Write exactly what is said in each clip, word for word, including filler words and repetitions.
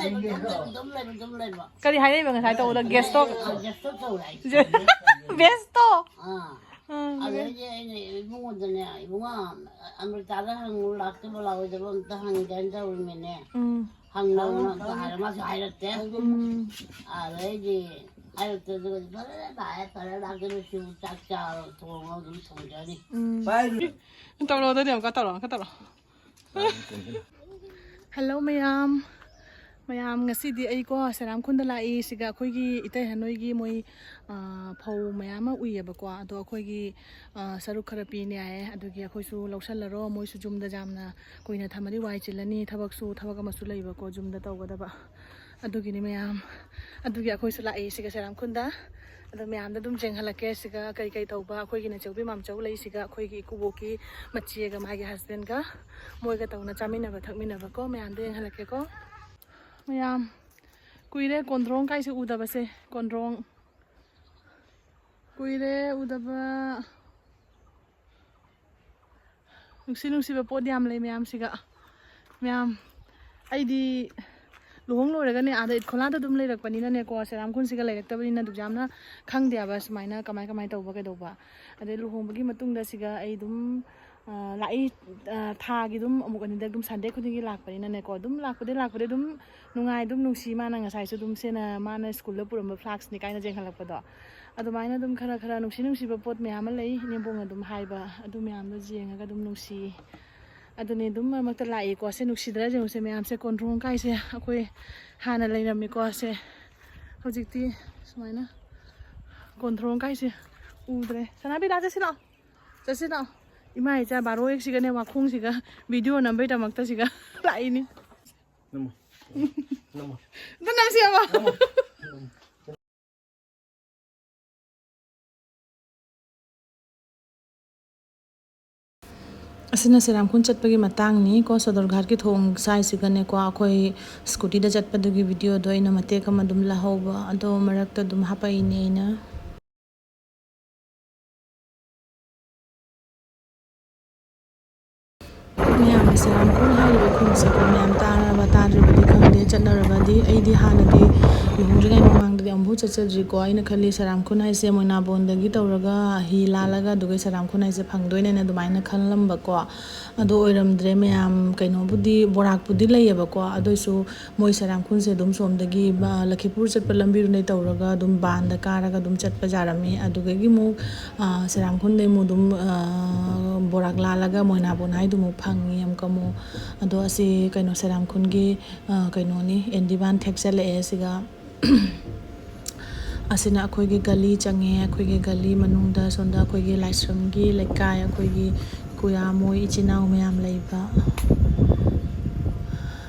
ꯂꯩꯕ, ꯑꯗꯨꯝ ꯂꯩꯕ, ꯑꯗꯨꯝ ꯂꯩꯕ, ꯑꯗꯨꯝ ꯂꯩꯕ꯫ ꯀꯔꯤ ꯍꯥꯏꯔꯛꯏꯕ ꯉꯁꯥꯏ ꯇꯧꯕꯗ? ꯒꯦꯁꯇꯣ? ꯑꯥ, ꯒꯦꯁꯇꯣ ꯇꯧꯔꯦ ꯑꯩ꯫ ꯕꯦꯁꯇꯣ? ꯑꯥ꯫ ꯎꯝ꯫ ꯑꯗꯩꯗꯤ ꯑꯩꯅ ꯏꯕꯨꯡꯉꯣꯗꯅꯦ, "ꯏꯕꯨꯡꯉꯣ, ꯑꯃ꯭ꯔꯤꯇꯥꯗ ꯍꯪꯉꯨ, ꯂꯥꯛꯇꯕ ꯂꯥꯛꯑꯣꯏꯗꯕ ꯑꯝꯇ ꯍꯪꯒꯦꯅ ꯇꯧꯔꯤꯃꯤꯅꯦ꯫ ꯎꯝ꯫ ꯍꯪꯉꯣꯅ ꯑꯝꯇ ꯍꯥꯏꯔ", ꯃꯥꯁꯨ ꯍꯥꯏꯔꯛꯇꯦ꯫ ꯎꯝ꯫ ꯑꯗꯩꯗꯤ ꯍꯥꯏꯔꯛꯇꯦ, ꯑꯗꯨꯒ ꯐꯔꯦ, ꯐꯔꯦ, ꯐꯔꯦ, ꯂꯥꯛꯇꯕꯁꯨ ꯆꯥꯛ ꯆꯥꯔꯣ, ꯊꯣꯡꯉꯣ, ꯑꯗꯨꯝ ꯊꯣꯡꯖꯅꯤ꯫ ꯎꯝ꯫ ꯇꯧꯔꯛꯑꯣ, ꯑꯗꯨꯗꯤ ꯑꯃꯨꯛꯀ ꯇꯧꯔꯛꯑꯣ, ꯑꯃꯨꯛꯀ ꯇꯧꯔꯛꯑꯣ꯫ ꯍꯜꯂꯣ ꯃꯌꯥꯝ꯫ ꯃꯌꯥꯝ, ꯉꯁꯤꯗꯤ ꯑꯩꯀꯣ ꯁꯦꯔꯥꯝꯈꯣꯟꯗ ꯂꯥꯛꯏ꯫ ꯁꯤꯒ ꯑꯩꯈꯣꯏꯒꯤ ꯏꯇꯩ ꯍꯅꯣꯏꯒꯤ ꯃꯣꯏ, ꯑ, ꯐꯧ ꯃꯌꯥꯝ ꯑꯃ ꯎꯏꯌꯦꯕꯀꯣ꯫ ꯑꯗꯣ ꯑꯩꯈꯣꯏꯒꯤ, ꯑ, ꯁꯔꯨꯛ ꯈꯔ ꯄꯤꯅꯤ ꯍꯥꯏꯌꯦ꯫ ꯑꯗꯨꯒꯤ ꯑꯩꯈꯣꯏꯁꯨ ꯂꯧꯁꯜꯂꯔꯣ꯫ ꯃꯣꯏꯁꯨ ꯌꯨꯝꯗ ꯌꯥꯝꯅ ꯀꯨꯏꯅ ꯊꯝꯃꯗꯤ ꯋꯥꯏ ꯆꯤꯜꯂꯅꯤ꯫ ꯊꯕꯛꯁꯨ, ꯊꯕꯛ ꯑꯃꯁꯨ ꯂꯩꯕꯀꯣ ꯌꯨꯝꯗ ꯇꯧꯒꯗꯕ꯫ ꯑꯗꯨꯒꯤꯅꯤ ꯃꯌꯥꯝ꯫ ꯑꯗꯨꯒꯤ ꯑꯩꯈꯣꯏꯁꯨ ꯂꯥꯛꯏ ꯁꯤꯒ ꯁꯦꯔꯥꯝꯈꯣꯟꯗ꯫ ꯑꯗꯣ ꯃꯌꯥꯝꯗ ꯑꯗꯨꯝ ꯌꯦꯡꯍꯜꯂꯛꯀꯦ ꯁꯤꯒ ꯀꯩ ꯀꯩ ꯇꯧꯕ꯫ ꯑꯩꯈꯣꯏꯒꯤ ꯅꯦꯆꯧꯕꯤ ꯃꯥꯝꯆꯧ ꯂꯩ ꯁꯤꯒ ꯑꯩꯈꯣꯏꯒꯤ ꯏꯀꯨꯕꯣꯛꯀꯤ ꯃꯆꯦꯒ ꯃꯥꯒꯤ husbandꯒ ꯃꯣꯏꯒ ꯇꯧꯅ ꯆꯥꯃꯤꯟꯅꯕ ꯊꯛꯃꯤꯟꯅꯕꯀꯣ꯫ ꯃꯌꯥꯝꯗ ꯌꯦꯡꯍꯜꯂꯛꯀꯦꯀꯣ꯫ ꯃꯌꯥꯝ, ꯀꯨꯏꯔꯦ ꯀꯣꯟꯗ꯭ꯔꯣꯡ ꯀꯥꯏꯁꯦ ꯎꯗꯕꯁꯦ꯫ ꯀꯣꯟꯗ꯭ꯔꯣꯡ ꯀꯨꯏꯔꯦ ꯎꯗꯕ꯫ ꯅꯨꯡꯁꯤ ꯅꯨꯡꯁꯤꯕ ꯄꯣꯠ ꯌꯥꯝ ꯂꯩ ꯃꯌꯥꯝꯁꯤꯒ꯫ ꯃꯌꯥꯝ, ꯑꯩꯗꯤ ꯂꯨꯍꯣꯡ ꯂꯣꯏꯔꯒꯅꯦ ꯑꯥꯗ ꯏꯠꯈꯣꯂꯥꯗ ꯑꯗꯨꯝ ꯂꯩꯔꯛꯄꯅꯤꯅꯅꯦꯀꯣ, ꯁꯦꯔꯥꯝꯈꯣꯟꯁꯤꯒ ꯂꯩꯔꯛꯇꯕꯅꯤꯅ ꯑꯗꯨꯛ ꯌꯥꯝꯅ ꯈꯪꯗꯦꯕ ꯁꯨꯃꯥꯏꯅ ꯀꯃꯥꯏ ꯀꯃꯥꯏ ꯇꯧꯕ ꯀꯩꯗꯧꯕ꯫ ꯑꯗꯩ ꯂꯨꯍꯣꯡꯕꯒꯤ ꯃꯇꯨꯡꯗ ꯁꯤꯒ ꯑꯩ ꯑꯗꯨꯝ, ꯑ, ꯂꯥꯛꯏ, ꯑ, ꯊꯥꯒꯤ ꯑꯗꯨꯝ ꯑꯃꯨꯛ ꯑꯅꯤꯗ ꯑꯗꯨꯝ Sunday ꯈꯨꯗꯤꯡꯒꯤ ꯂꯥꯛꯄꯅꯤꯅꯅꯦꯀꯣ, ꯑꯗꯨꯝ ꯂꯥꯛꯄꯗꯤ ꯂꯥꯛꯄꯗꯤ ꯑꯗꯨꯝ ꯅꯨꯡꯉꯥꯏ, ꯑꯗꯨꯝ ꯅꯨꯡꯁꯤ꯫ ꯃꯥꯅ ꯉꯁꯥꯏꯁꯨ ꯑꯗꯨꯝ ꯁꯦꯅ ꯃꯥꯅ ꯁ꯭ꯀꯨꯜꯗ ꯄꯨꯔꯝꯕ ꯐ꯭ꯂꯥꯛꯁꯅꯤ ꯀꯥꯏꯅ ꯌꯦꯡꯍꯜꯂꯛꯄꯗꯣ꯫ ꯑꯗꯨꯃꯥꯏꯅ ꯑꯗꯨꯝ ꯈꯔ ꯈꯔ ꯅꯨꯡꯁꯤ ꯅꯨꯡꯁꯤꯕ ꯄꯣꯠ ꯃꯌꯥꯝ ꯑꯃ ꯂꯩ꯫ ꯏꯅꯦꯝꯕꯣꯛꯅ ꯑꯗꯨꯝ ꯍꯥꯏꯕ ꯑꯗꯨ ꯃꯌꯥꯝꯗꯣ ꯌꯦꯡꯉꯒ ꯑꯗꯨꯝ ꯅꯨꯡꯁꯤ꯫ ꯑꯗꯨꯅꯦ ꯑꯗꯨꯝ ꯃꯔꯛ ꯃꯔꯛꯇ ꯂꯥꯛꯏꯀꯣ꯫ ꯁꯦ ꯅꯨꯡꯁꯤꯗ꯭ꯔꯥ ꯌꯦꯡꯉꯨꯁꯦ ꯃꯌꯥꯝꯁꯦ꯫ ꯀꯣꯟꯗ꯭ꯔꯣꯡ ꯀꯥꯏꯁꯦ ꯑꯩꯈꯣꯏ ꯍꯥꯟꯅ ꯂꯩꯔꯝꯃꯤꯀꯣ꯫ ꯁꯦ ꯍꯧꯖꯤꯛꯇꯤ ꯁꯨꯃꯥꯏꯅ ꯀꯣꯟꯗ꯭ꯔꯣꯡ ꯀꯥꯏꯁꯦ ꯎꯗ꯭ꯔꯦ꯫ ꯁꯅꯥꯕꯤ, ꯂꯥꯛ ꯆꯠꯁꯤ ꯂꯥꯛꯑꯣ꯫ ꯆꯠꯁꯤ ꯂꯥꯛꯑꯣ꯫ ꯏꯃꯥ ꯏꯆꯥ ꯕꯥꯔꯣ ꯍꯦꯛꯁꯤꯒꯅꯦ ꯋꯥꯈꯣꯡꯁꯤꯒ video ꯅꯝꯕꯩꯗꯃꯛꯇ ꯁꯤꯒ ꯂꯥꯛꯏꯅꯤ꯫ ꯅꯝꯃꯣ꯫ ꯅꯝꯃꯣ꯫ ꯑꯝꯇ ꯅꯝꯁꯤ ꯌꯦꯡꯉꯣ꯫ ꯅꯝꯃꯣ꯫ ꯑꯁꯤꯅ ꯁꯦꯔꯥꯝꯈꯣꯟ ꯆꯠꯄꯒꯤ ꯃꯇꯥꯡꯅꯤ ꯀꯣ꯫ ꯁꯣꯗꯣꯔ ꯘꯥꯠꯀꯤ ꯊꯣꯡ ꯁ꯭ꯋꯥꯏꯁꯤꯒꯅꯦꯀꯣ, ꯑꯩꯈꯣꯏ ꯁ꯭ꯀꯨꯇꯤꯗ ꯆꯠꯄꯗꯨꯒꯤ videoꯗꯣ ꯑꯩꯅ ꯃꯇꯦꯛ ꯑꯃ ꯑꯗꯨꯝ ꯂꯧꯍꯧꯕ, ꯑꯗꯣ ꯃꯔꯛꯇ ꯑꯗꯨꯝ ꯍꯥꯄꯛꯏꯅꯦ ꯑꯩꯅ꯫ ꯃꯌꯥꯝꯅ ꯁꯦꯔꯥꯝꯈꯣꯟ ꯍꯥꯏꯔꯤꯕ ꯈꯨꯟꯁꯦꯀꯣ, ꯃꯌꯥꯝ ꯇꯥꯔꯕ ꯇꯥꯗ꯭ꯔꯤꯕꯗꯤ ꯈꯪꯗꯦ, ꯆꯠꯅꯔꯕ ꯑꯩꯗꯤ ꯍꯥꯟꯅꯗꯤ ꯂꯨꯍꯣꯡꯗ꯭ꯔꯤꯉꯩ ꯃꯃꯥꯡꯗꯗꯤ ꯑꯃꯨꯛꯐꯥꯎ ꯆꯠꯆꯗ꯭ꯔꯤꯀꯣ꯫ ꯑꯩꯅ ꯈꯜꯂꯤ ꯁꯦꯔꯥꯝꯈꯨꯟ ꯍꯥꯏꯁꯦ ꯃꯣꯏꯅꯥꯕꯣꯟꯗꯒꯤ ꯇꯧꯔꯒ ꯍꯤ ꯂꯥꯜꯂꯒ ꯑꯗꯨꯒ ꯁꯦꯔꯥꯝꯈꯨꯟ ꯍꯥꯏꯁꯦ ꯐꯪꯗꯣꯏꯅꯦꯅ ꯑꯗꯨꯃꯥꯏꯅ ꯈꯜꯂꯝꯕꯀꯣ꯫ ꯑꯗꯣ ꯑꯣꯏꯔꯝꯗ꯭ꯔꯦ ꯃꯌꯥꯝ꯫ ꯀꯩꯅꯣꯕꯨꯗꯤ, ꯕꯣꯔꯥꯛꯄꯨꯗꯤ ꯂꯩꯌꯦꯕꯀꯣ, ꯑꯗꯨꯏꯁꯨ ꯃꯣꯏ ꯁꯦꯔꯥꯝꯈꯨꯟꯁꯦ ꯑꯗꯨꯝ ꯁꯣꯝꯗꯒꯤ ꯂꯈꯤꯄꯨꯔ ꯆꯠꯄ ꯂꯝꯕꯤꯗꯨꯅꯦ ꯇꯧꯔꯒ ꯑꯗꯨꯝ ꯕꯥꯟꯗ ꯀꯥꯔꯒ ꯑꯗꯨꯝ ꯆꯠꯄ ꯌꯥꯔꯝꯃꯤ꯫ ꯑꯗꯨꯗꯒꯤ ꯑꯃꯨꯛ ꯁꯦꯔꯥꯝꯈꯨꯟꯗꯩ ꯑꯃꯨꯛ ꯑꯗꯨꯝ ꯕꯣꯔꯥꯛ ꯂꯥꯜꯂꯒ ꯃꯣꯏꯅꯥꯕꯣꯟ ꯍꯥꯏꯗꯨꯃꯨꯛ ꯐꯪꯉꯤ ꯑꯃꯨꯛꯀ ꯑꯃꯨꯛ꯫ ꯑꯗꯣ ꯑꯁꯤ ꯀꯩꯅꯣ ꯁꯦꯔꯥꯝꯈꯨꯟꯒꯤ ꯀꯩꯅꯣꯅꯤ, ꯑꯦꯟꯗꯤꯕꯥꯟ ꯊꯦꯛꯆꯜꯂꯛꯑꯦ ꯁꯤꯒ꯫ ꯑꯁꯤꯅ ꯑꯩꯈꯣꯏꯒꯤ ꯒꯂꯤ ꯆꯪꯉꯦ꯫ ꯑꯩꯈꯣꯏꯒꯤ ꯒꯂꯤ ꯃꯅꯨꯡꯗ ꯁꯣꯝꯗ ꯑꯩꯈꯣꯏꯒꯤ ꯂꯥꯏꯁ꯭ꯔꯝꯒꯤ ꯂꯩꯀꯥꯏ, ꯑꯩꯈꯣꯏꯒꯤ ꯀꯨꯌꯥ ꯃꯣꯏ ꯏꯆꯤꯟ ꯏꯅꯥꯎ ꯃꯌꯥꯝ ꯂꯩꯕ꯫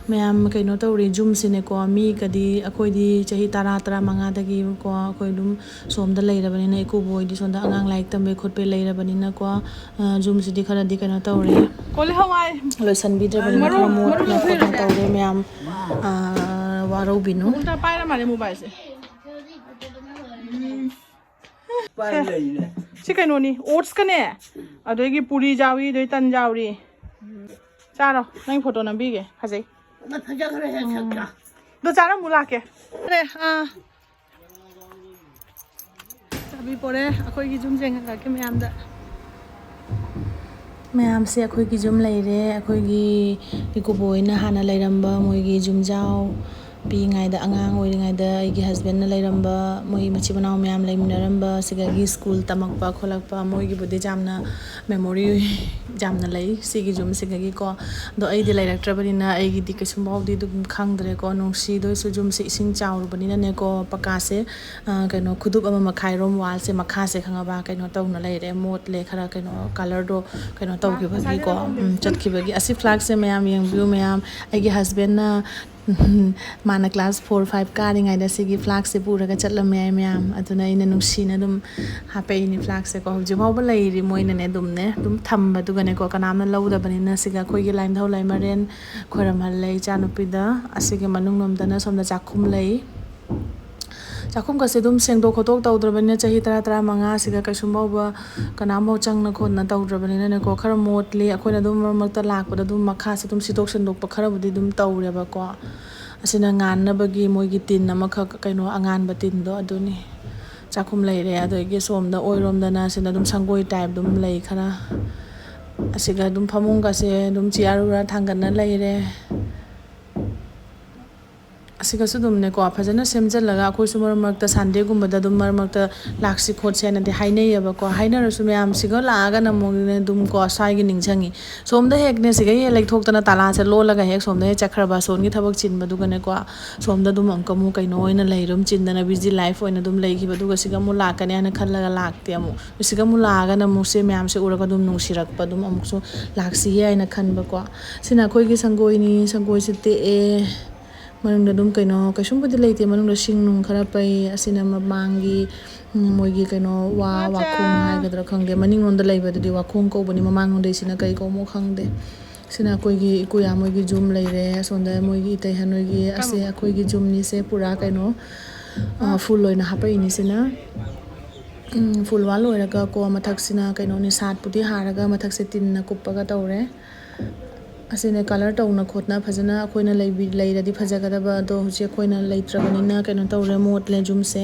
ꯃꯌꯥꯝ ꯀꯩꯅꯣ ꯇꯧꯔꯤ, ꯖꯨꯝꯁꯤꯅꯦꯀꯣ, ꯃꯤꯒꯗꯤ ꯑꯩꯈꯣꯏꯗꯤ ꯆꯍꯤ ꯇꯔꯥ, ꯇꯔꯥꯃꯉꯥꯗꯒꯤꯀꯣ ꯑꯩꯈꯣꯏ ꯑꯗꯨꯝ ꯁꯣꯝꯗ ꯂꯩꯔꯕꯅꯤꯅ, ꯏꯀꯨꯕꯣꯏꯗꯤ ꯁꯣꯝꯗ ꯑꯉꯥꯡ ꯂꯥꯏꯔꯤꯛ ꯇꯝꯕꯩ ꯈꯣꯠꯄꯩ ꯂꯩꯔꯕꯅꯤꯅꯀꯣ, ꯖꯨꯝꯁꯤꯗꯤ ꯈꯔꯗꯤ ꯀꯩꯅꯣ ꯇꯧꯔꯦ꯫ ꯀꯣꯂꯤ ꯍꯋꯥꯏ꯫ ꯂꯣꯏꯁꯟꯕꯤꯗ꯭ꯔꯕꯅꯤꯅ ꯈꯔ ꯃꯣꯠꯅ ꯈꯣꯠꯅ ꯇꯧꯔꯦ ꯃꯌꯥꯝ꯫ ꯋꯥꯔꯧꯕꯤꯅꯨ꯫ ꯎꯜꯇꯥ ꯄꯥꯏꯔ ꯃꯥꯜꯂꯦ ꯃꯣꯕꯥꯏꯜꯁꯦ꯫ ꯁꯤ ꯀꯩꯅꯣꯅꯤ, ꯑꯣꯠꯁꯀꯅꯦ, ꯑꯗꯒꯤ ꯄꯨꯔꯤ ꯌꯥꯎꯔꯤ, ꯑꯗꯩ ꯇꯟ ꯌꯥꯎꯔꯤ꯫ ꯆꯥꯔꯣ, ꯅꯪ ꯐꯣꯇꯣ ꯅꯝꯕꯤꯒꯦ, ꯐꯖꯩ꯫ ꯐꯖꯈ꯭ꯔꯦ ꯍꯦ ꯁꯛꯇ꯫ ꯑꯗꯣ ꯆꯥꯔꯝꯃꯨ ꯂꯥꯛꯀꯦ꯫ ꯐꯔꯦ, ꯑꯥ꯫ ꯆꯥꯕꯤ ꯄꯣꯔꯦ꯫ ꯑꯩꯈꯣꯏꯒꯤ ꯌꯨꯝ ꯌꯦꯡꯍꯜꯂꯛꯀꯦ ꯃꯌꯥꯝꯗ꯫ ꯃꯌꯥꯝꯁꯦ ꯑꯩꯈꯣꯏꯒꯤ ꯌꯨꯝ ꯂꯩꯔꯦ꯫ ꯑꯩꯈꯣꯏꯒꯤ ꯏꯀꯨꯕꯣꯏꯅ ꯍꯥꯟꯅ ꯂꯩꯔꯝꯕ ꯃꯣꯏꯒꯤ ꯌꯨꯝꯖꯥꯎ, ꯄꯤꯛꯏꯉꯩꯗ, ꯑꯉꯥꯡ ꯑꯣꯏꯔꯤꯉꯩꯗ ꯑꯩꯒꯤ ꯍꯁꯕꯦꯟꯅ ꯂꯩꯔꯝꯕ, ꯃꯣꯏ ꯃꯆꯤꯟ ꯃꯅꯥꯎ ꯃꯌꯥꯝ ꯂꯩꯃꯤꯟꯅꯔꯝꯕ, ꯁꯤꯗꯒꯤ ꯁ꯭ꯀꯨꯜ ꯇꯝꯃꯛꯄ ꯈꯣꯠꯂꯛꯄ, ꯃꯣꯏꯒꯤꯕꯨꯗꯤ ꯌꯥꯝꯅ ꯃꯦꯃꯣꯔꯤ ꯌꯥꯝꯅ ꯂꯩ ꯁꯤꯒꯤ ꯌꯨꯝꯁꯤꯗꯒꯤꯀꯣ꯫ ꯑꯗꯣ ꯑꯩꯗꯤ ꯂꯩꯔꯛꯇ꯭ꯔꯕꯅꯤꯅ ꯑꯩꯒꯤꯗꯤ ꯀꯩꯁꯨꯝꯐꯥꯎꯗꯤ ꯑꯗꯨꯝ ꯈꯪꯗ꯭ꯔꯦꯀꯣ꯫ ꯅꯨꯡꯁꯤꯗꯣꯏꯁꯨ ꯌꯨꯝꯁꯦ ꯏꯁꯤꯡ ꯆꯥꯎꯔꯨꯕꯅꯤꯅꯅꯦꯀꯣ, ꯄꯀꯥꯁꯦ ꯀꯩꯅꯣ ꯈꯨꯗꯨꯞ ꯑꯃ ꯃꯈꯥꯏꯔꯣꯝ ꯋꯥꯜꯁꯦ ꯃꯈꯥꯁꯦ ꯈꯪꯉꯕ ꯀꯩꯅꯣ ꯇꯧꯅ ꯂꯩꯔꯦ, ꯃꯣꯠꯂꯦ ꯈꯔ, ꯀꯩꯅꯣ ꯀꯂꯔꯗꯣ ꯀꯩꯅꯣ ꯇꯧꯈꯤꯕꯒꯤꯀꯣ꯫ ꯎꯝ, ꯆꯠꯈꯤꯕꯒꯤ꯫ ꯑꯁꯤ ꯐ꯭ꯂꯥꯛꯁꯁꯦ ꯃꯌꯥꯝ ꯌꯦꯡꯕꯤꯌꯨ ꯃꯌꯥꯝ, ꯑꯩꯒꯤ ꯍꯁꯕꯦꯟꯅ ꯃꯥꯅ ꯀ꯭ꯂꯥꯁ ꯐꯣꯔ ꯐꯥꯏꯚ ꯀꯥꯔꯤꯉꯩꯗ ꯁꯤꯒꯤ ꯐ꯭ꯂꯥꯛꯁꯁꯦ ꯄꯨꯔꯒ ꯆꯠꯂꯝꯃꯦ ꯃꯌꯥꯝ꯫ ꯑꯗꯨꯅ ꯑꯩꯅ ꯅꯨꯡꯁꯤꯅ ꯑꯗꯨꯝ ꯍꯥꯄꯛꯏꯅꯤ ꯐ꯭ꯂꯥꯛꯁꯁꯦꯀꯣ꯫ ꯍꯧꯖꯤꯛ ꯐꯥꯎꯕ ꯂꯩꯔꯤ ꯃꯣꯏꯅꯅꯦ ꯑꯗꯨꯝꯅꯦ ꯑꯗꯨꯝ ꯊꯝꯕꯗꯨꯒꯅꯦꯀꯣ꯫ ꯀꯅꯥꯝꯅ ꯂꯧꯗꯕꯅꯤꯅ ꯁꯤꯒ ꯑꯩꯈꯣꯏꯒꯤ ꯂꯥꯏꯅꯤꯡꯊꯧ ꯂꯩꯃꯔꯦꯟ ꯈꯣꯏꯔꯝꯍꯜꯂꯦ ꯏꯆꯥꯅꯨꯄꯤꯗ꯫ ꯑꯁꯤꯒꯤ ꯃꯅꯨꯡ ꯂꯣꯝꯗꯅ ꯁꯣꯝꯗ ꯆꯥꯛꯈꯨꯝ ꯂꯩ꯫ ꯆꯥꯛꯈꯨꯝꯒꯁꯦ ꯑꯗꯨꯝ ꯁꯦꯡꯗꯣꯛ ꯈꯣꯠꯇꯣꯛ ꯇꯧꯗ꯭ꯔꯕꯅꯤꯅ ꯆꯍꯤ ꯇꯔꯥ, ꯇꯔꯥꯃꯉꯥꯁꯤꯒ ꯀꯩꯁꯨꯝ ꯐꯥꯎꯕ ꯀꯅꯥꯝꯐꯥꯎ ꯆꯪꯅ ꯈꯣꯠꯅ ꯇꯧꯗ꯭ꯔꯕꯅꯤꯅꯅꯦꯀꯣ꯫ ꯈꯔ ꯃꯣꯠꯂꯤ꯫ ꯑꯩꯈꯣꯏꯅ ꯑꯗꯨꯝ ꯃꯔꯛ ꯃꯔꯛꯇ ꯂꯥꯛꯄꯗ ꯑꯗꯨꯝ ꯃꯈꯥꯁꯦ ꯑꯗꯨꯝ ꯁꯤꯠꯇꯣꯛ ꯁꯦꯡꯗꯣꯛꯄ ꯈꯔꯕꯨꯗꯤ ꯑꯗꯨꯝ ꯇꯧꯔꯦꯕꯀꯣ꯫ ꯑꯁꯤꯅ ꯉꯥꯟꯅꯕꯒꯤ ꯃꯣꯏꯒꯤ ꯇꯤꯟ ꯑꯃꯈꯛ, ꯀꯩꯅꯣ, ꯑꯉꯥꯟꯕ ꯇꯤꯟꯗꯣ ꯑꯗꯨꯅꯤ꯫ ꯆꯥꯛꯈꯨꯝ ꯂꯩꯔꯦ꯫ ꯑꯗꯒꯤ ꯁꯣꯝꯗ ꯑꯣꯏꯔꯣꯝꯗꯅ ꯑꯁꯤꯅ ꯑꯗꯨꯝ ꯁꯪꯒꯣꯏ type ꯑꯗꯨꯝ ꯂꯩ ꯈꯔ꯫ ꯑꯁꯤꯒ ꯑꯗꯨꯝ ꯐꯃꯨꯡꯒꯁꯦ ꯑꯗꯨꯝ chair ꯎꯔ ꯊꯥꯡꯒꯠꯅ ꯂꯩꯔꯦ꯫ ꯑꯁꯤꯒꯁꯨ ꯑꯗꯨꯝꯅꯦꯀꯣ, ꯐꯖꯅ ꯁꯦꯝꯖꯤꯜꯂꯒ ꯑꯩꯈꯣꯏꯁꯨ ꯃꯔꯛ ꯃꯔꯛꯇ Sundayꯒꯨꯝꯕꯗ ꯑꯗꯨꯝ ꯃꯔꯛ ꯃꯔꯛꯇ ꯂꯥꯛꯁꯤ ꯈꯣꯠꯁꯤ ꯍꯥꯏꯅꯗꯤ ꯍꯥꯏꯅꯩꯌꯦꯕꯀꯣ꯫ ꯍꯥꯏꯅꯔꯁꯨ ꯃꯌꯥꯝꯁꯤꯒ ꯂꯥꯛꯑꯒꯅ ꯑꯃꯨꯛꯅꯦ ꯑꯗꯨꯝꯀꯣ ꯁ꯭ꯋꯥꯏꯒꯤ ꯅꯤꯡꯁꯤꯡꯉꯤ꯫ ꯁꯣꯝꯗ ꯍꯦꯛꯅꯦ ꯁꯤꯒ ꯍꯦꯛ ꯂꯩꯊꯣꯛꯇꯅ ꯇꯥꯂꯥꯁꯦ ꯂꯣꯜꯂꯒ ꯍꯦꯛ ꯁꯣꯝꯗ ꯍꯦꯛ ꯆꯠꯈ꯭ꯔꯕ, ꯑꯁꯣꯝꯒꯤ ꯊꯕꯛ ꯆꯤꯟꯕꯗꯨꯒꯅꯦꯀꯣ꯫ ꯁꯣꯝꯗ ꯑꯗꯨꯝ ꯑꯃꯨꯛꯀ ꯑꯃꯨꯛ ꯀꯩꯅꯣ ꯑꯣꯏꯅ ꯂꯩꯔꯦ, ꯑꯗꯨꯝ ꯆꯤꯟꯗꯅ busy life ꯑꯣꯏꯅ ꯑꯗꯨꯝ ꯂꯩꯈꯤꯕ꯫ ꯑꯗꯨꯒ ꯁꯤꯒ ꯑꯃꯨꯛ ꯂꯥꯛꯀꯅꯤ ꯍꯥꯏꯅ ꯈꯜꯂꯒ ꯂꯥꯛꯇꯦ ꯑꯃꯨꯛ꯫ ꯁꯤꯒ ꯑꯃꯨꯛ ꯂꯥꯛꯑꯒꯅ ꯑꯃꯨꯛ ꯁꯤ ꯃꯌꯥꯝꯁꯦ ꯎꯔꯒ ꯑꯗꯨꯝ ꯅꯨꯡꯁꯤꯔꯛꯄ, ꯑꯗꯨꯝ ꯑꯃꯨꯛꯁꯨ ꯂꯥꯛꯁꯤꯌꯦ ꯍꯥꯏꯅ ꯈꯟꯕꯀꯣ꯫ ꯁꯤꯅ ꯑꯩꯈꯣꯏꯒꯤ ꯁꯪꯒꯣꯏꯅꯤ, ꯁꯪꯒꯣꯏꯁꯦ ꯇꯦꯛꯑꯦ꯫ ꯃꯅꯨꯡꯗ ꯑꯗꯨꯝ ꯀꯩꯅꯣ ꯀꯩꯁꯨꯝꯕꯨꯗꯤ ꯂꯩꯇꯦ꯫ ꯃꯅꯨꯡꯗ ꯁꯤꯡ ꯅꯨꯡ ꯈꯔ ꯄꯩ꯫ ꯑꯁꯤꯅ ꯃꯃꯥꯡꯒꯤ, ꯎꯝ, ꯃꯣꯏꯒꯤ ꯀꯩꯅꯣ ꯋꯥ, ꯃꯆꯥ꯫ ꯋꯥꯈꯣꯡ ꯍꯥꯏꯒꯗ꯭ꯔꯥ ꯈꯪꯗꯦ꯫ ꯃꯅꯤꯡꯂꯣꯝꯗ ꯂꯩꯕꯗꯨꯗꯤ ꯋꯥꯈꯣꯡ ꯀꯧꯕꯅꯤ, ꯃꯃꯥꯡꯂꯣꯝꯗꯩꯁꯤꯅ ꯀꯩ ꯀꯧꯕꯅꯣ ꯈꯪꯗꯦ꯫ ꯁꯤꯅ ꯑꯩꯈꯣꯏꯒꯤ ꯏꯀꯨꯌꯥ ꯃꯣꯏꯒꯤ ꯖꯨꯝ ꯂꯩꯔꯦ꯫ ꯑꯁꯣꯝꯗ ꯃꯣꯏꯒꯤ ꯏꯇꯩꯍꯟ ꯍꯣꯏꯒꯤ, ꯑꯁꯦ ꯑꯩꯈꯣꯏꯒꯤ ꯖꯨꯝꯅꯤꯁꯦ ꯄꯨꯔꯥ ꯀꯩꯅꯣ, ꯑ, full ꯑꯣꯏꯅ ꯍꯥꯞꯄꯛꯏꯅꯤ ꯁꯤꯅ꯫ ꯎꯝ, full wall ꯑꯣꯏꯔꯒ ꯀꯣ, ꯃꯊꯛꯁꯤꯅ ꯀꯩꯅꯣꯅꯤ, ꯁꯥꯠꯄꯨꯗꯤ ꯍꯥꯔꯒ ꯃꯊꯛꯁꯦ ꯇꯤꯟꯅ ꯀꯨꯞꯄꯒ ꯇꯧꯔꯦ꯫ ꯑꯁꯤꯅ colour ꯇꯧꯅ ꯈꯣꯠꯅ ꯐꯖꯅ ꯑꯩꯈꯣꯏꯅ ꯂꯩꯕꯤ-, ꯂꯩꯔꯗꯤ ꯐꯖꯒꯗꯕ, ꯑꯗꯣ ꯍꯧꯖꯤꯛ ꯑꯩꯈꯣꯏꯅ ꯂꯩꯇ꯭ꯔꯕꯅꯤꯅ ꯀꯩꯅꯣ ꯇꯧꯔꯦ, ꯃꯣꯠꯂꯦ ꯖꯨꯝꯁꯦ꯫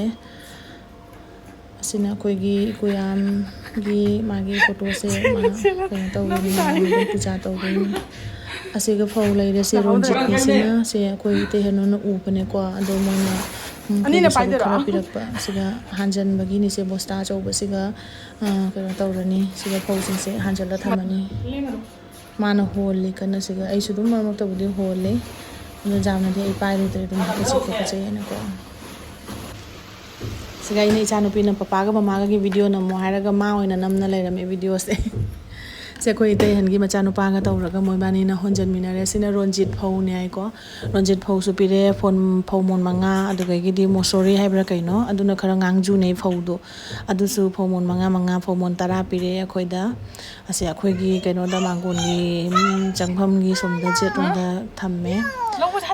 ꯑꯁꯤꯅ ꯑꯩꯈꯣꯏꯒꯤ ꯏꯀꯨꯌꯥꯝꯒꯤ ꯃꯥꯒꯤ photoꯁꯦ ꯃꯥ ꯀꯩꯅꯣ ꯇꯧꯕꯅꯤ, ꯃꯥ ꯑꯗꯨꯝ ꯄꯨꯖꯥ ꯇꯧꯕꯅꯤ꯫ ꯑꯁꯤꯒ ꯐꯧ ꯂꯩꯔꯦ, ꯁꯤ ꯔꯣꯟꯖꯤꯠꯀꯤꯁꯤꯅ, ꯁꯦ ꯑꯩꯈꯣꯏ ꯏꯇꯩ ꯍꯦꯅꯣꯅ ꯎꯕꯅꯦꯀꯣ, ꯑꯗꯣ ꯃꯣꯏꯅ, ꯎꯝ, ꯑꯅꯤꯅ ꯑꯩꯈꯣꯏꯒꯤ ꯁꯔꯨꯛ ꯄꯥꯏꯗꯣꯏꯔꯣ? ꯈꯔ ꯄꯤꯔꯛꯄ꯫ ꯑꯁꯤꯒ ꯍꯥꯟꯖꯟꯕꯒꯤꯅꯤꯁꯦ, ꯕꯣꯁꯇꯥ ꯑꯆꯧꯕꯁꯤꯒ, ꯑ, ꯀꯩꯅꯣ ꯇꯧꯔꯅꯤ꯫ ꯁꯤꯒ ꯐꯧꯁꯤꯡꯁꯦ ꯍꯥꯟꯖꯜꯂ ꯊꯝꯃꯅꯤ꯫ ꯃꯥꯅ ꯍꯣꯜꯂꯤ ꯀꯟꯅ ꯁꯤꯒ꯫ ꯑꯩꯁꯨ ꯑꯗꯨꯝ ꯃꯔꯛ ꯃꯔꯛꯇꯕꯨꯗꯤ ꯍꯣꯜꯂꯤ, ꯑꯗꯣ ꯌꯥꯝꯅꯗꯤ ꯑꯩ ꯄꯥꯏꯔꯨꯗ꯭ꯔꯦ, ꯑꯗꯨꯝ ꯍꯥꯀꯠꯆꯩ ꯈꯣꯠꯀꯠꯆꯩ ꯍꯥꯏꯅꯀꯣ꯫ ꯁꯤꯒ ꯑꯩꯅ ꯏꯆꯥꯅꯨꯄꯤꯅ ꯄꯄꯥꯒ ꯃꯃꯥꯒꯒꯤ video ꯅꯝꯃꯣ ꯍꯥꯏꯔꯒ ꯃꯥ ꯑꯣꯏꯅ ꯅꯝꯅ ꯂꯩꯔꯝꯃꯦ videoꯁꯦ꯫ ꯁꯦ ꯑꯩꯈꯣꯏ ꯏꯇꯩꯍꯟꯒꯤ ꯃꯆꯥꯅꯨꯄꯥꯒ ꯇꯧꯔꯒ ꯃꯣꯏꯕꯥꯅꯤꯅ ꯍꯣꯟꯖꯟꯃꯤꯟꯅꯔꯦ꯫ ꯁꯤꯅ ꯔꯣꯟꯖꯤꯠ ꯐꯧꯅꯦ ꯍꯥꯏꯀꯣ꯫ ꯔꯣꯟꯖꯤꯠ ꯐꯧꯁꯨ ꯄꯤꯔꯛꯑꯦ, ꯐꯣꯟ-, ꯐꯧ ꯃꯣꯟ ꯃꯉꯥ, ꯑꯗꯨꯗꯒꯤꯗꯤ ꯃꯣꯁꯣꯔꯤ ꯍꯥꯏꯕ꯭ꯔꯥ ꯀꯩꯅꯣ, ꯑꯗꯨꯅ ꯈꯔ ꯉꯥꯡꯖꯨꯅꯦ ꯐꯧꯗꯣ꯫ ꯑꯗꯨꯁꯨ ꯐꯧ ꯃꯣꯟ ꯃꯉꯥ ꯃꯉꯥ, ꯐꯧ ꯃꯣꯟ ꯇꯔꯥ ꯄꯤꯔꯛꯑꯦ ꯑꯩꯈꯣꯏꯗ꯫ ꯑꯁꯦ ꯑꯩꯈꯣꯏꯒꯤ ꯀꯩꯅꯣꯗ, ꯃꯥꯡꯒꯣꯟꯒꯤ, ꯎꯝ, ꯆꯪꯐꯝꯒꯤ ꯁꯣꯝꯗ ꯆꯦꯠꯂꯣꯝꯗ ꯊꯝꯃꯦ꯫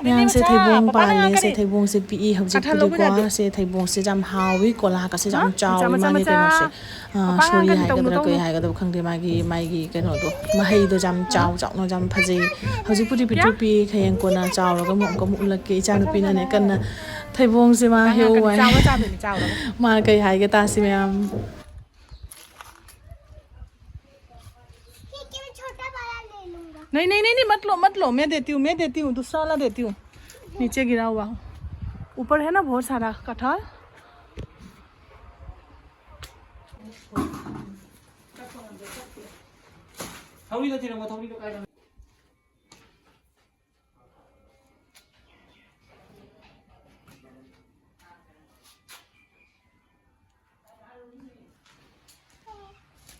ꯃꯌꯥꯝꯁꯦ ꯊꯩꯕꯣꯡ ꯄꯥꯜꯂꯦ꯫ ꯁꯦ ꯊꯩꯕꯣꯡꯁꯦ ꯄꯤꯛꯏ ꯍꯧꯖꯤꯛꯄꯨꯗꯤꯀꯣ꯫ ꯁꯦ ꯊꯩꯕꯣꯡꯁꯦ ꯌꯥꯝ ꯍꯥꯎꯋꯤ꯫ ꯀꯣꯂꯥ ꯀꯁꯦ ꯌꯥꯝ ꯆꯥꯎꯋꯤ꯫ ꯃꯥꯒꯤ ꯀꯩꯅꯣꯁꯦ, ꯑ, ꯁꯣꯔꯤ ꯍꯥꯏꯒꯗ꯭ꯔꯥ ꯀꯩ ꯍꯥꯏꯒꯗꯕ ꯈꯪꯗꯦ꯫ ꯃꯥꯒꯤ, ꯃꯥꯒꯤ ꯀꯩꯅꯣꯗꯣ, ꯃꯍꯩꯗꯣ ꯌꯥꯝ ꯆꯥꯎ ꯆꯥꯎꯅ ꯌꯥꯝ ꯐꯖꯩ꯫ ꯍꯧꯖꯤꯛꯄꯨꯗꯤ ꯄꯤꯛꯇ꯭ꯔꯨ ꯄꯤꯛꯏ꯫ ꯍꯌꯦꯡ ꯀꯣꯟꯅ ꯆꯥꯎꯔꯒ ꯑꯃꯨꯛ, ꯑꯃꯨꯛꯀ ꯃꯨꯜꯂꯛꯀꯦ꯫ ꯏꯆꯥꯅꯨꯄꯤꯅꯅꯦ ꯀꯟꯅ ꯊꯩꯕꯣꯡꯁꯦ ꯃꯥ ꯍꯦꯛꯎ ꯍꯥꯏ꯫ ꯃꯥ ꯀꯩ ꯍꯥꯏꯒꯦ ꯇꯥꯁꯤ ꯃꯌꯥꯝ꯫ ये क्या, मैं छोटा वाला ले लूंगा। नहीं, नहीं, नहीं, नहीं, मत लो, मत लो, मैं देती हूँ, मैं देती हूँ, दूसरा वाला देती हूँ। नीचे गिरा हुआ, ऊपर है ना बहुत सारा कटहल।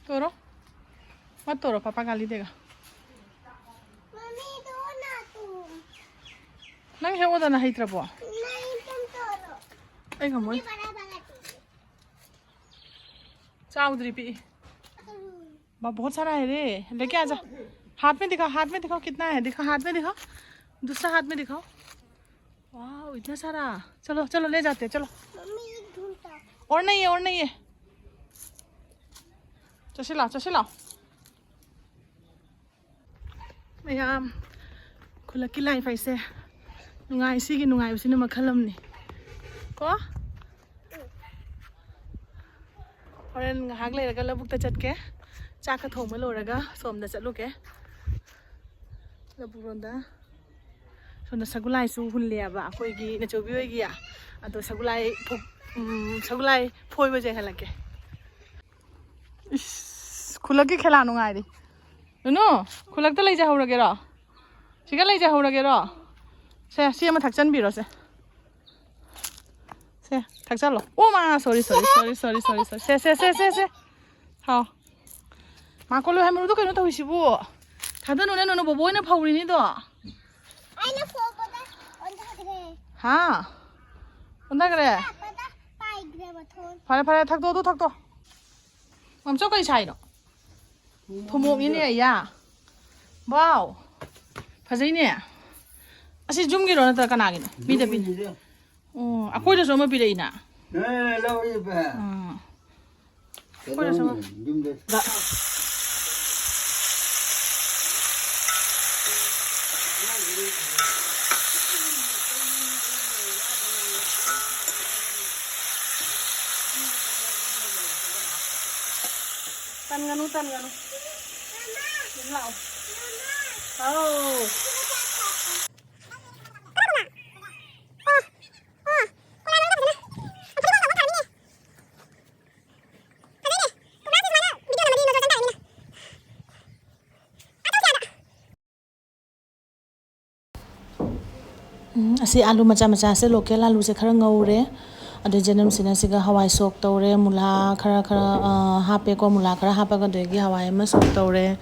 तोड़ो, मत तोड़ो, पापा गाली देगा। मम्मी, दो ना तुम। ꯅꯪ ꯍꯦꯛꯑꯣꯗꯅ ꯍꯩꯇ꯭ꯔꯕꯣ? नहीं, तुम तोड़ो। ꯑꯩ ꯉꯝꯃꯣꯏ꯫ ये बड़ा वाला चाहिए। चाउदरी पी। बा, बहुत सारा है रे, लेके आ जा। हाथ में दिखा, हाथ में दिखाओ कितना है, दिखा, हाथ में दिखाओ, दूसरा हाथ में दिखाओ। वाह, इतना सारा। चलो, चलो, ले जाते हैं, चलो। मम्मी, एक ढूंढता। और नहीं है, और नहीं है। चशिला, चशिला। ꯃꯌꯥꯝ, ꯈꯨꯜꯂꯛꯀꯤ ꯂꯥꯏꯐ ꯍꯥꯏꯁꯦ ꯅꯨꯡꯉꯥꯏ꯫ ꯁꯤꯒꯤ ꯅꯨꯡꯉꯥꯏꯕꯁꯤꯅ ꯃꯈꯜ ꯑꯃꯅꯤ ꯀꯣ꯫ ꯍꯣꯔꯦꯟ ꯉꯥꯏꯍꯥꯛ ꯂꯩꯔꯒ ꯂꯧꯕꯨꯛꯇ ꯆꯠꯀꯦ꯫ ꯆꯥꯛꯀ ꯊꯣꯡꯕ ꯂꯣꯏꯔꯒ ꯁꯣꯝꯗ ꯆꯠꯂꯨꯒꯦ, ꯂꯧꯕꯨꯛ ꯂꯣꯝꯗ꯫ ꯁꯣꯝꯗ ꯁꯒꯨꯂꯥꯏꯁꯨ ꯍꯨꯜꯂꯦꯕ ꯑꯩꯈꯣꯏꯒꯤ ꯅꯆꯧꯕꯤ ꯍꯣꯏꯒꯤ꯫ ꯑꯗꯣ ꯁꯒꯨꯂꯥꯏ ꯐꯨ-, ꯎꯝ, ꯁꯒꯨꯂꯥꯏ ꯐꯣꯏꯕꯁꯦ ꯍꯜꯂꯛꯀꯦ꯫ ꯏꯁ, ꯈꯨꯜꯂꯛꯀꯤ ꯈꯦꯂꯥ ꯅꯨꯡꯉꯥꯏꯔꯤ꯫ ꯅꯨꯅꯨ, ꯈꯨꯜꯂꯛꯇ ꯂꯩꯖꯍꯧꯔꯒꯦꯔꯣ? ꯁꯤꯒ ꯂꯩꯖꯍꯧꯔꯒꯦꯔꯣ? ꯁꯦ, ꯁꯤ ꯑꯃ ꯊꯛꯆꯟꯕꯤꯔꯣ, ꯁꯦ꯫ ꯁꯦ, ꯊꯛꯆꯜꯂꯣ꯫ ꯑꯣ ꯃꯥ, sorry, sorry, sorry, sorry, sorry, sorry. ꯁꯦ, ꯁꯦ, ꯁꯦ, ꯁꯦ, ꯁꯦ꯫ ꯍꯥꯎ꯫ ꯃꯥ ꯀꯣꯜꯂꯨ ꯍꯥꯏ ꯃꯔꯨꯗꯣ ꯀꯩꯅꯣ ꯇꯧꯔꯤꯁꯤꯕꯨ? ꯊꯥꯗꯅꯨꯅꯦ, ꯅꯨꯅꯨ, ꯕꯣꯕꯣ ꯍꯣꯏꯅ ꯐꯧꯔꯤꯅꯤꯗꯣ꯫ ꯑꯩꯅ ꯐꯧꯕꯗ ꯑꯣꯟꯊꯈ꯭ꯔꯦ꯫ ꯍꯥ? ꯑꯣꯟꯊꯈ꯭ꯔꯦ? ꯂꯥꯛꯄꯗ ꯄꯥꯏꯈ꯭ꯔꯦ ꯃꯊꯣꯟ꯫ ꯐꯔꯦ, ꯐꯔꯦ, ꯊꯛꯇꯣ, ꯑꯗꯨ ꯊꯛꯇꯣ꯫ ꯃꯝꯆꯧ ꯀꯩ ꯁꯥꯏꯅꯣ? ꯊꯨꯝꯃꯣꯛꯅꯤꯅꯦ, ꯑꯌꯥ꯫ ꯋꯥꯎ꯫ ꯐꯖꯩꯅꯦ꯫ ꯑꯁꯤ ꯌꯨꯝꯒꯤꯔꯣ ꯅꯠꯇ꯭ꯔꯒ ꯀꯅꯥꯒꯤꯅꯣ? ꯃꯤꯗ ꯄꯤ-, ꯑꯣ, ꯑꯩꯈꯣꯏꯗꯁꯨ ꯑꯃ ꯄꯤꯔꯛꯏꯅ꯫ ꯑꯥ꯫ ꯑꯩꯈꯣꯏꯗꯁꯨ ꯑꯃ꯫ ꯇꯟꯒꯅꯨ, ꯇꯟꯒꯅꯨ꯫ ꯑꯗꯨꯝ ꯂꯥꯛꯑꯣ꯫ ꯍꯥꯎ꯫ ꯎꯝ, ꯑꯁꯤ ꯑꯥꯂꯨ ꯃꯆꯥ ꯃꯆꯥꯁꯦ, local ꯑꯥꯂꯨꯁꯦ ꯈꯔ ꯉꯧꯔꯦ꯫ ꯑꯗꯩ ꯖꯅꯝꯁꯤꯅ ꯁꯤꯒ ꯍꯋꯥꯏ ꯁꯣꯛ ꯇꯧꯔꯦ, ꯃꯨꯂꯥ ꯈꯔ ꯈꯔ, ꯑ, ꯍꯥꯞꯄꯦꯀꯣ, ꯃꯨꯂꯥ ꯈꯔ ꯍꯥꯞꯄꯒ ꯑꯗꯒꯤ ꯍꯋꯥꯏ ꯑꯃ ꯁꯣꯛ ꯇꯧꯔꯦ꯫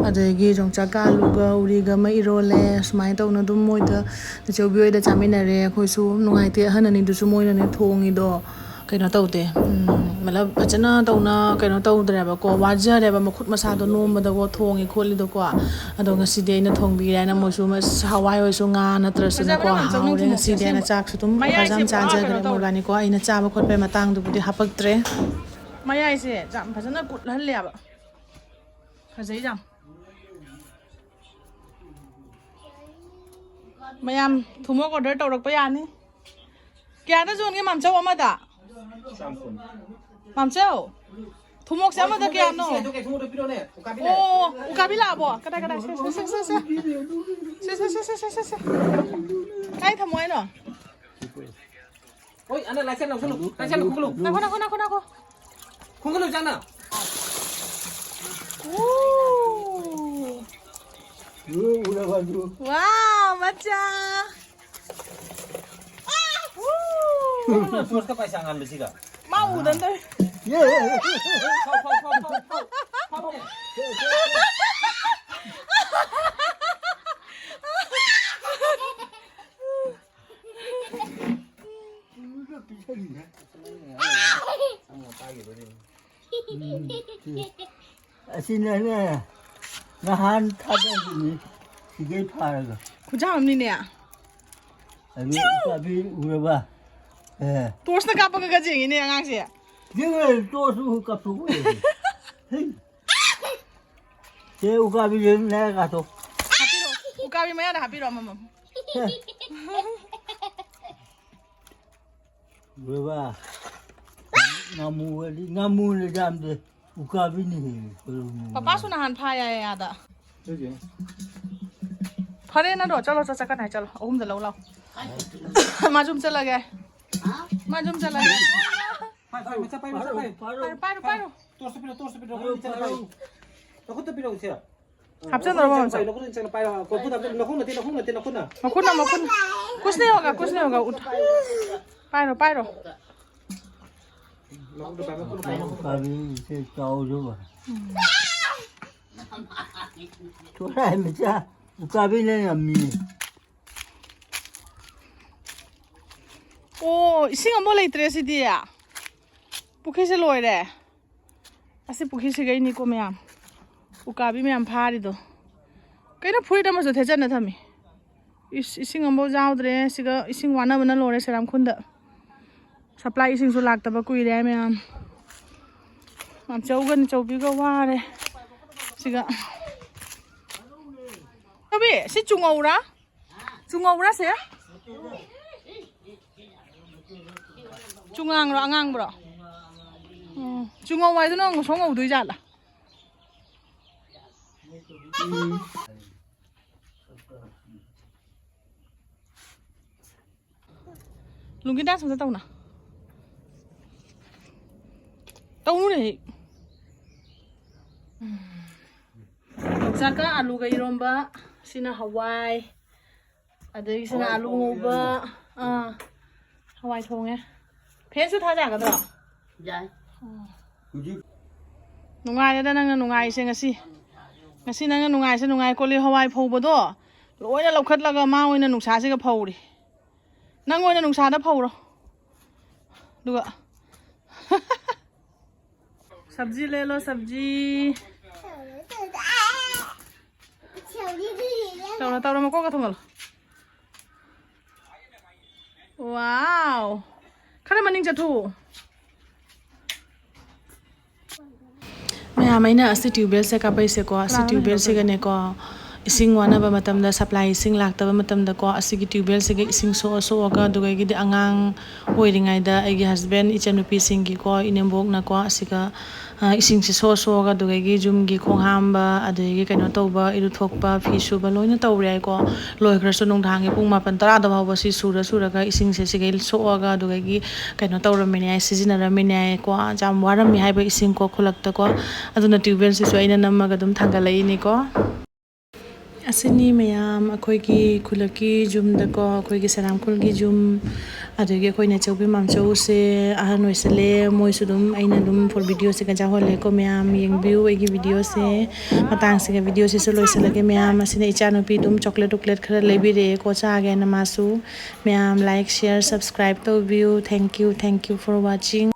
ꯑꯗꯒꯤ ꯌꯣꯡꯆꯥꯛꯀ ꯑꯥꯂꯨꯒ ꯎꯔꯤꯒ ꯑꯃ ꯏꯔꯣꯜꯂꯦ꯫ ꯁꯨꯃꯥꯏꯅ ꯇꯧꯅ ꯑꯗꯨꯝ ꯃꯣꯏꯗ ꯅꯆꯧꯕꯤ ꯍꯣꯏꯗ ꯆꯥꯃꯤꯟꯅꯔꯦ꯫ ꯑꯩꯈꯣꯏꯁꯨ ꯅꯨꯡꯉꯥꯏꯇꯦ, ꯑꯍꯟ ꯑꯅꯤꯗꯨꯁꯨ ꯃꯣꯏꯅꯅꯦ ꯊꯣꯡꯉꯤꯗꯣ꯫ ꯀꯩꯅꯣ ꯇꯧꯗꯦ꯫ ꯎꯝ, ꯃꯇꯂꯕ ꯐꯖꯅ ꯇꯧꯅ ꯀꯩꯅꯣ ꯇꯧꯗ꯭ꯔꯦꯕꯀꯣ, ꯋꯥꯖꯔꯦꯕ, ꯃꯈꯨꯠ ꯃꯁꯥꯗꯣ ꯅꯣꯝꯕꯗꯀꯣ ꯊꯣꯡꯉꯤ ꯈꯣꯠꯂꯤꯗꯣꯀꯣ꯫ ꯑꯗꯣ ꯉꯁꯤꯗꯤ ꯑꯩꯅ ꯊꯣꯡꯕꯤꯔꯦ ꯍꯥꯏꯅ ꯃꯣꯏꯁꯨ ꯃꯁ-, ꯍꯋꯥꯏ ꯑꯣꯏꯔꯁꯨ ꯉꯥ ꯅꯠꯇ꯭ꯔꯁꯨꯅꯀꯣ, ꯐꯖꯕꯅꯦ ꯃꯥꯝꯆꯧ ꯅꯪ ꯍꯥꯎꯔꯦ ꯊꯨꯝꯃꯣꯛꯁꯦ ꯉꯁꯤꯗꯤ ꯍꯥꯏꯅ ꯑꯁꯦꯡꯕ꯫ ꯆꯥꯛꯁꯨ ꯑꯗꯨꯝ ꯃꯌꯥꯏꯁꯦ ꯐꯖꯅ ꯄꯨꯔꯥ ꯆꯥꯖꯈ꯭ꯔꯦ ꯀꯩꯅꯣ ꯇꯧꯔꯦ꯫ ꯃꯣꯏꯕꯥꯅꯤꯀꯣ꯫ ꯑꯩꯅ ꯆꯥꯕ ꯈꯣꯠꯄꯒꯤ ꯃꯇꯥꯡꯗꯨꯕꯨꯗꯤ ꯍꯥꯄꯛꯇ꯭ꯔꯦ꯫ ꯃꯌꯥꯏꯁꯦ ꯌꯥꯝ ꯐꯖꯅ ꯀꯨꯠꯍꯜꯂꯦꯕ꯫ ꯐꯖꯩ ꯌꯥꯝ꯫ ꯃꯌꯥꯝ ꯊꯨꯝꯃꯣꯛ order ꯇꯧꯔꯛꯄ ꯌꯥꯅꯤ꯫ ꯀꯌꯥꯗ ꯌꯣꯟꯒꯦ ꯃꯥꯝꯆꯧ ꯑꯃꯗ? ꯆꯥꯝ ꯀꯨꯟ꯫ ꯃꯥꯝꯆꯧ, ꯊꯨꯝꯃꯣꯛꯁꯦ ꯑꯃꯗ ꯀꯌꯥꯅꯣ? ꯁꯦ, ꯑꯗꯨ ꯀꯩ ꯊꯨꯝꯃꯣꯛꯇꯣ ꯄꯤꯔꯛꯑꯣꯅꯦ? ꯎꯀꯥꯕꯤ ꯂꯩꯔꯦ꯫ ꯑꯣ, ꯎꯀꯥꯕꯤ ꯂꯥꯛꯑꯕꯣ? ꯀꯗꯥꯏ, ꯀꯗꯥꯏ? ꯁꯦ, ꯁꯦ, ꯁꯦ꯫ ꯀꯥꯏ ꯊꯝꯃꯣ ꯍꯥꯏꯅꯣ? ꯍꯣꯏ, ꯑꯅ ꯂꯥꯏꯁꯦꯟꯁ ꯂꯧꯁꯜꯂꯨ꯫ ꯂꯥꯏꯁꯦꯟꯁ ꯈꯣꯡꯒꯠꯂꯨ꯫ ꯉꯥꯏꯈꯣ, ꯉꯥꯏꯈꯣ, ꯉꯥꯏꯈꯣ, ꯉꯥꯏꯈꯣ꯫ ꯈꯣꯡꯒꯠꯂꯨ, ꯆꯥꯅ꯫ ꯎ꯫ ꯎ, ꯎꯔꯕ ꯑꯗꯨ? ꯋꯥꯎ, ꯃꯆꯥ꯫ ꯎ꯫ ꯁꯣꯔꯁꯇ ꯄꯩꯁꯥ ꯉꯥꯟꯕꯁꯤꯒ꯫ ꯃꯥ ꯎꯗꯅ ꯇꯧꯔꯤ꯫ ꯌꯦ꯫ ꯐꯥꯎ, ꯐꯥꯎ, ꯐꯥꯎ, ꯐꯥꯎ, ꯐꯥꯎ, ꯐꯥꯎꯅꯦ꯫ ꯑꯁꯤꯅꯅꯦ, ꯅꯍꯥꯟ ꯊꯥꯗꯈꯤꯕꯅꯤ, ꯁꯤꯗꯩ ꯐꯥꯔꯒ꯫ ꯈꯨꯖꯥꯝꯅꯤꯅꯦ꯫ ꯑꯗꯨ ꯎꯀꯥꯕꯤ ꯎꯔꯕ? ꯑꯦ꯫ ꯇꯣꯔꯁꯅ ꯀꯥꯞꯄꯒ ꯌꯦꯡꯉꯤꯅꯦ ꯑꯉꯥꯡꯁꯦ꯫ ꯌꯦꯡꯉꯦ, ꯇꯣꯔꯁ ꯀꯥꯞꯊꯣꯛꯄ ꯌꯦꯡꯉꯦ꯫ ꯍꯩ꯫ ꯁꯦ, ꯎꯀꯥꯕꯤꯁꯦ ꯅꯌꯥ ꯀꯥꯊꯣꯛ꯫ ꯍꯥꯞꯄꯤꯔꯛꯑꯣ꯫ ꯎꯀꯥꯕꯤ ꯃꯌꯥꯗ ꯍꯥꯞꯄꯤꯔꯛꯑꯣ ꯑꯃꯃꯝ꯫ ꯁꯦ꯫ ꯎꯔꯕ? ꯉꯥꯃꯨꯒꯗꯤ, ꯉꯥꯃꯨꯅ ꯌꯥꯝꯗꯦ꯫ ꯎꯀꯥꯕꯤꯅ ꯍꯦꯜꯂꯦ꯫ ꯄꯄꯥꯁꯨ ꯅꯍꯥꯟ ꯐꯥ ꯌꯥꯏ ꯑꯥꯗ꯫ ꯐꯔꯦ ꯅꯪꯗꯣ, ꯆꯠꯂꯣ, ꯆꯠ-, ꯆꯠꯀꯅꯤ ꯍꯥꯏ ꯆꯠꯂꯣ꯫ ꯑꯍꯨꯝꯗ ꯂꯧ ꯂꯥꯎ꯫ ꯃꯥ ꯁꯨꯝ ꯆꯠꯂꯒꯦ꯫ ꯃꯥ ꯁꯨꯝ ꯆꯠꯂꯒꯦ꯫ ꯄꯥꯏ, ꯄꯥꯏ, ꯃꯆꯥ ꯄꯥꯏ, ꯃꯆꯥ ꯄꯥꯏ꯫ ꯄꯥꯏꯔꯣ, ꯄꯥꯏꯔꯣ, ꯄꯥꯏꯔꯣ꯫ ꯇꯣꯔꯁꯇꯣ ꯄꯤꯔꯛꯑꯣ, ꯇꯣꯔꯁꯇꯣ ꯄꯤꯔꯛꯑꯣ, ꯄꯥꯏꯔꯣ, ꯃꯆꯥ ꯄꯥꯏꯔꯣ꯫ ꯄꯥꯏꯔꯣ꯫ ꯅꯈꯨꯠꯇ ꯄꯤꯔꯛꯑꯣ, ꯁꯦ꯫ ꯍꯥꯞꯆꯟꯗ꯭ꯔꯣ, ꯅꯈꯨꯠꯅ ꯃꯃꯜꯁꯦ? ꯆꯪꯉ ꯄꯥꯏꯌꯣ, ꯅꯈꯨꯠꯅ ꯆꯪꯉ ꯄꯥꯏꯌꯣ꯫ ꯀꯣꯔꯐꯨꯗ ꯍꯥꯞꯆꯜꯂꯣ, ꯅꯈꯣꯡ ꯅꯠꯇꯦ, ꯅꯈꯣꯡ ꯅꯠꯇꯦ, ꯅꯈꯨꯠꯅ꯫ ꯃꯈꯨꯠꯅ, ꯃꯈꯨꯠ꯫ ꯀꯨꯁꯅꯦ ꯍꯣꯒ, ꯀꯨꯁꯅꯦ ꯍꯣꯒ, ꯎꯠ-, ꯄꯥꯏꯔꯣ, ꯄꯥꯏꯔꯣ꯫ ꯅꯈꯨꯠꯅ ꯄꯥꯏꯌꯣ, ꯅꯈꯨꯠꯅ ꯄꯥꯏꯌꯣ, ꯅꯈꯨꯠꯅ ꯄꯥꯏꯌꯣ꯫ ꯎꯀꯥꯕꯤꯁꯦ ꯆꯥꯎꯗꯧꯕ꯫ ꯎꯝ꯫ ꯊꯣꯔꯥꯏ ꯃꯆꯥ, ꯎꯀꯥꯕꯤꯅ ꯉꯝꯃꯤ꯫ ꯑꯣ, ꯏꯁꯤꯡ ꯑꯃꯨꯛ ꯂꯩꯇ꯭ꯔꯦ ꯁꯤꯗꯤ꯫ ꯄꯨꯈ꯭ꯔꯤꯁꯦ ꯂꯣꯏꯔꯦ꯫ ꯑꯁꯤ ꯄꯨꯈ꯭ꯔꯤꯁꯤꯒꯩꯅꯤꯀꯣ ꯃꯌꯥꯝ꯫ ꯎꯀꯥꯕꯤ ꯃꯌꯥꯝ ꯐꯥꯔꯤꯗꯣ꯫ ꯀꯩꯅꯣ ꯐꯨꯔꯤꯠ ꯑꯃꯁꯨ ꯊꯦꯠꯆꯟꯅ ꯊꯝꯃꯤ꯫ ꯏꯁ, ꯏꯁꯤꯡ ꯑꯃꯐꯥꯎ ꯌꯥꯎꯗ꯭ꯔꯦ꯫ ꯁꯤꯒ ꯏꯁꯤꯡ ꯋꯥꯅꯕꯅ ꯂꯣꯏꯔꯦ ꯁꯦꯔꯥꯝꯈꯨꯟꯗ꯫ ꯁꯄ꯭ꯂꯥꯏ ꯏꯁꯤꯡꯁꯨ ꯂꯥꯛꯇꯕ ꯀꯨꯏꯔꯦ ꯍꯥꯏ ꯃꯌꯥꯝ꯫ ꯃꯥꯝꯆꯧꯒ ꯅꯤꯆꯧꯕꯤꯒ ꯋꯥꯔꯦ꯫ ꯁꯤꯒ꯫ ꯆꯧꯕꯤ, ꯁꯤ ꯆꯨꯉꯧꯔꯥ? ꯆꯨꯉꯧꯔꯥ ꯁꯦ? ꯆꯨꯉꯥꯡꯔꯣ, ꯑꯉꯥꯡꯕ꯭ꯔꯣ? ꯎꯝ, ꯆꯨꯉꯧ ꯍꯥꯏꯗꯨꯅ ꯉꯧꯁꯣꯛ ꯉꯧꯗꯣꯏ ꯖꯥꯠꯂꯥ? ꯎꯝ꯫ ꯂꯨꯡꯒꯤ dance ꯑꯝꯇ ꯇꯧꯅ꯫ ꯇꯧꯅꯨꯅꯦ꯫ ꯌꯣꯡꯆꯥꯛꯀ ꯑꯂꯨꯒ ꯏꯔꯣꯝꯕ꯫ ꯁꯤꯅ ꯍꯋꯥꯏ꯫ ꯑꯗꯒꯤ ꯁꯤꯅ ꯑꯂꯨ ꯉꯧꯕ꯫ ꯑꯥ꯫ ꯍꯋꯥꯏ ꯊꯣꯡꯉꯦ꯫ Fanꯁꯨ ꯊꯥ ꯌꯥꯒꯗ꯭ꯔꯣ? ꯌꯥꯏ꯫ ꯑꯣ꯫ ꯍꯧꯖꯤꯛ ꯅꯨꯡꯉꯥꯏꯔꯦꯗ ꯅꯪꯅ ꯅꯨꯡꯉꯥꯏꯔꯤꯁꯦ ꯉꯁꯤ꯫ ꯉꯁꯤ ꯅꯪꯅ ꯅꯨꯡꯉꯥꯏꯔꯤꯁꯦ ꯅꯨꯡꯉꯥꯏ꯫ ꯀꯣꯂꯤ ꯍꯋꯥꯏ ꯐꯧꯕꯗꯣ ꯂꯣꯏꯅ ꯂꯧꯈꯠꯂꯒ ꯃꯥ ꯑꯣꯏꯅ ꯅꯨꯡꯁꯥꯁꯤꯒ ꯐꯧꯔꯤ꯫ ꯅꯪ ꯑꯣꯏꯅ ꯅꯨꯡꯁꯥꯗ ꯐꯧꯔꯣ꯫ ꯑꯗꯨꯒ ꯁꯕꯖꯤ ꯂꯦꯂꯣ, ꯁꯕꯖꯤ꯫ ꯇꯧꯔꯣ, ꯇꯧꯔꯣ, ꯃꯀꯣꯛꯀ ꯊꯣꯡꯒꯠꯂꯣ꯫ Wow! ꯈꯔ ꯃꯅꯤꯡ ꯆꯠꯊꯣꯛꯎ꯫ ꯃꯌꯥꯝ, ꯑꯩꯅ ꯑꯁꯤ ꯇ꯭ꯌꯨꯕꯋꯦꯜꯁꯦ ꯀꯥꯞꯄꯛꯏꯁꯦꯀꯣ, ꯑꯁꯤ ꯀꯅꯥꯅꯣ ꯇ꯭ꯌꯨꯕꯋꯦꯜꯁꯤꯒꯅꯦꯀꯣ, ꯏꯁꯤꯡ ꯋꯥꯅꯕ ꯃꯇꯝꯗ, ꯁꯄ꯭ꯂꯥꯏ ꯏꯁꯤꯡ ꯂꯥꯛꯇꯕ ꯃꯇꯝꯗꯀꯣ, ꯑꯁꯤꯒꯤ ꯇ꯭ꯌꯨꯕꯋꯦꯜꯁꯤꯒ ꯏꯁꯤꯡ ꯁꯣꯛꯑ ꯁꯣꯛꯑꯒ, ꯑꯗꯨꯗꯒꯤꯗꯤ ꯑꯉꯥꯡ ꯑꯣꯏꯔꯤꯉꯩꯗ ꯑꯩꯒꯤ ꯍꯁꯕꯦꯟ, ꯏꯆꯟꯅꯨꯄꯤꯁꯤꯡꯒꯤꯀꯣ, ꯏꯅꯦꯝꯕꯣꯛꯅꯀꯣ, ꯑꯁꯤꯒ, ꯑ, ꯏꯁꯤꯡꯁꯦ ꯁꯣꯛꯑ ꯁꯣꯛꯑꯒ, ꯑꯗꯨꯗꯒꯤ ꯌꯨꯝꯒꯤ ꯈꯣꯡ ꯍꯥꯝꯕ, ꯑꯗꯨꯗꯒꯤ ꯀꯩꯅꯣ ꯇꯧꯕ, ꯏꯔꯨꯊꯣꯛꯄ, ꯐꯤ ꯁꯨꯕ ꯂꯣꯏꯅ ꯇꯧꯔꯦ ꯍꯥꯏꯀꯣ꯫ ꯂꯣꯏꯈ꯭ꯔꯁꯨ ꯅꯨꯡꯗꯥꯡꯒꯤ ꯄꯨꯡ ꯃꯥꯄꯟ ꯇꯔꯥꯗ ꯐꯥꯎꯕ ꯁꯤ ꯁꯨꯔ ꯁꯨꯔꯒ ꯏꯁꯤꯡꯁꯦ ꯁꯤꯈꯩ ꯁꯣꯛꯑꯒ, ꯑꯗꯨꯗꯒꯤ ꯀꯩꯅꯣ ꯇꯧꯔꯝꯃꯤꯅꯦ ꯍꯥꯏ, ꯁꯤꯖꯤꯟꯅꯔꯝꯃꯤꯅꯦ ꯍꯥꯏꯀꯣ꯫ ꯌꯥꯝ ꯋꯥꯔꯝꯃꯤ ꯍꯥꯏꯕ ꯏꯁꯤꯡꯀꯣ, ꯈꯨꯜꯂꯛꯇꯀꯣ꯫ ꯑꯗꯨꯅ ꯇ꯭ꯌꯨꯕꯋꯦꯜꯁꯤꯁꯨ ꯑꯩꯅ ꯅꯝꯃꯒ ꯑꯗꯨꯝ ꯊꯥꯡꯒꯠꯂꯛꯏꯅꯤꯀꯣ꯫ ꯑꯁꯤꯅꯤ ꯃꯌꯥꯝ ꯑꯩꯈꯣꯏꯒꯤ ꯈꯨꯜꯂꯛꯀꯤ ꯌꯨꯝꯗꯀꯣ, ꯑꯩꯈꯣꯏꯒꯤ ꯁꯦꯔꯥꯝꯈꯣꯜꯒꯤ ꯌꯨꯝ, ꯑꯗꯒꯤ ꯑꯩꯈꯣꯏ ꯅꯦꯆꯧꯕꯤ ꯃꯥꯝꯆꯧꯁꯦ ꯑꯍꯟ ꯑꯣꯏꯁꯜꯂꯦ, ꯃꯣꯏꯁꯨ ꯑꯗꯨꯝ ꯑꯩꯅ ꯑꯗꯨꯝ ꯐꯨꯜ ꯚꯤꯗꯤꯑꯣꯁꯤꯒ ꯌꯥꯎꯍꯜꯂꯦꯀꯣ꯫ ꯃꯌꯥꯝ ꯌꯦꯡꯕꯤꯌꯨ ꯑꯩꯒꯤ ꯚꯤꯗꯤꯑꯣꯁꯦ꯫ ꯃꯇꯥꯡꯁꯤꯒ ꯚꯤꯗꯤꯑꯣꯁꯤꯁꯨ ꯂꯣꯏꯁꯤꯜꯂꯒꯦ꯫ ꯃꯌꯥꯝ, ꯑꯁꯤꯅ ꯏꯆꯥꯅꯨꯄꯤ ꯑꯗꯨꯝ ꯆꯣꯀ꯭ꯂꯦꯠ ꯋꯣꯀ꯭ꯂꯦꯠ ꯈꯔ ꯂꯩꯕꯤꯔꯛꯑꯦꯀꯣ, ꯆꯥꯒꯦꯅ ꯃꯥꯁꯨ꯫ ꯃꯌꯥꯝ, like, share, subscribe ꯇꯧꯕꯤꯌꯨ꯫ Thank you, thank you for watching.